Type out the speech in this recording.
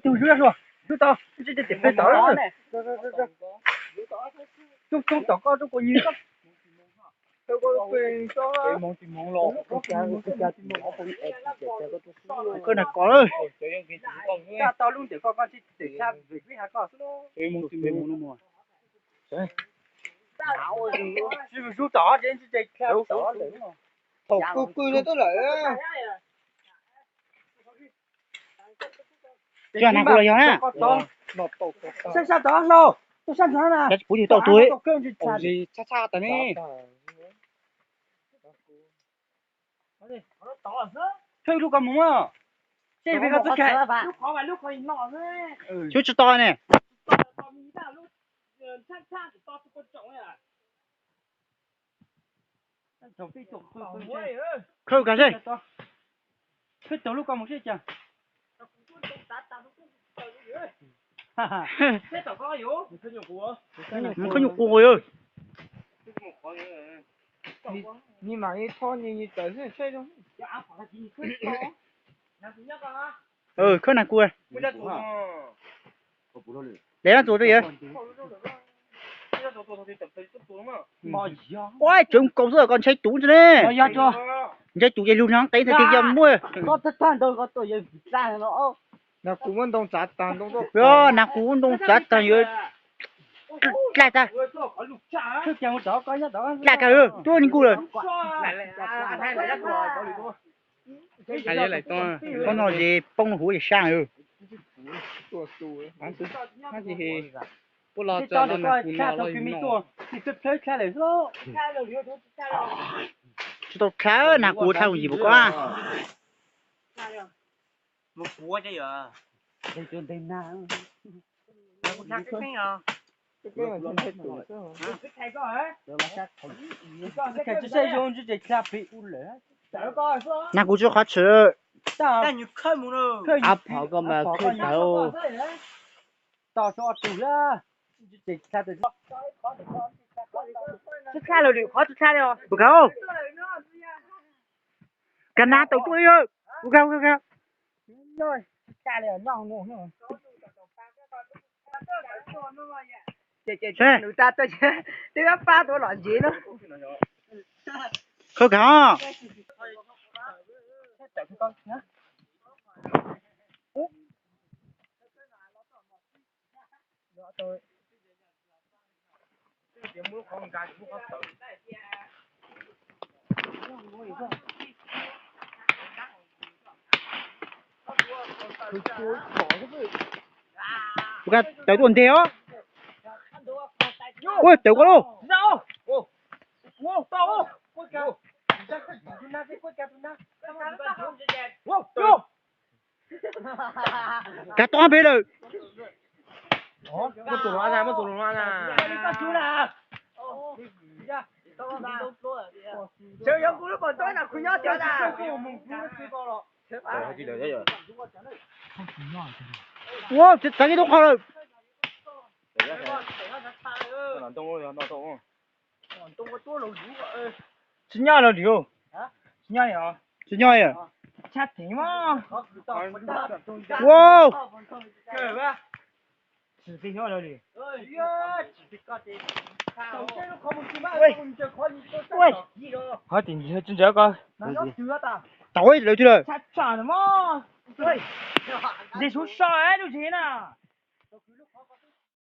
Tus zub, zub tau, tsis tau, tsis tau. Coob coob tom koj, coob kuv nyiag koj. Koj nag koj lawm. Tau lub ntawm koj, koj tsis tawm tshaj vim ha koj. Tsis zub tom, tsis tau tom lawm. Thaum pw pw no twb lawm. Coj nag kuv los yog na. Sab sab tod hlau, sab nrad na. Puv yug tau tus. Tshaj tshaj tas ne. Khaws lub ko mus, seb peb koj txoj kev. Xyov tsis tau ne. Khaws kag seb. Khaws tau lub ko mus seb cas. Nws khaub nyuj qus yog. Khawb nag kuv. Lawv tus twg yog? Ua tseem kaus xwb, koj ntshai tus ntag ne. Ntshai tus ces lug no qev tag tig yog muaj. Nag kuv ntoo tsav tag yuav dlaj tag. Dlaj kag, tuab ni kuj lawm. Qhov no ces poob huv ces sab. Puab los txawm los nag kuv no los yus no. Tsis tau dlha, nag kuv dlha yim puas koj. Nag kuv tsis qhov tshwm. Ab phom koj mas khwb tawv. Puas kag? Kag nag tau tuaj li. Puas kag, puas kag? Seb, twb pab tuaj los ntsev no. Khawb kag. Puas kag tawm tuaj nteg os. Ua tawm koj lauj. Kag tob peb lawm. Ua txav kiag tub qhov lawm. Tsis nyob los li, tsis nyob li, tsis nyob li. Ua, qhov tim ntawd tsis ntawd ko. Tau lawm twg lawm. Ntses suv so lub tsev na.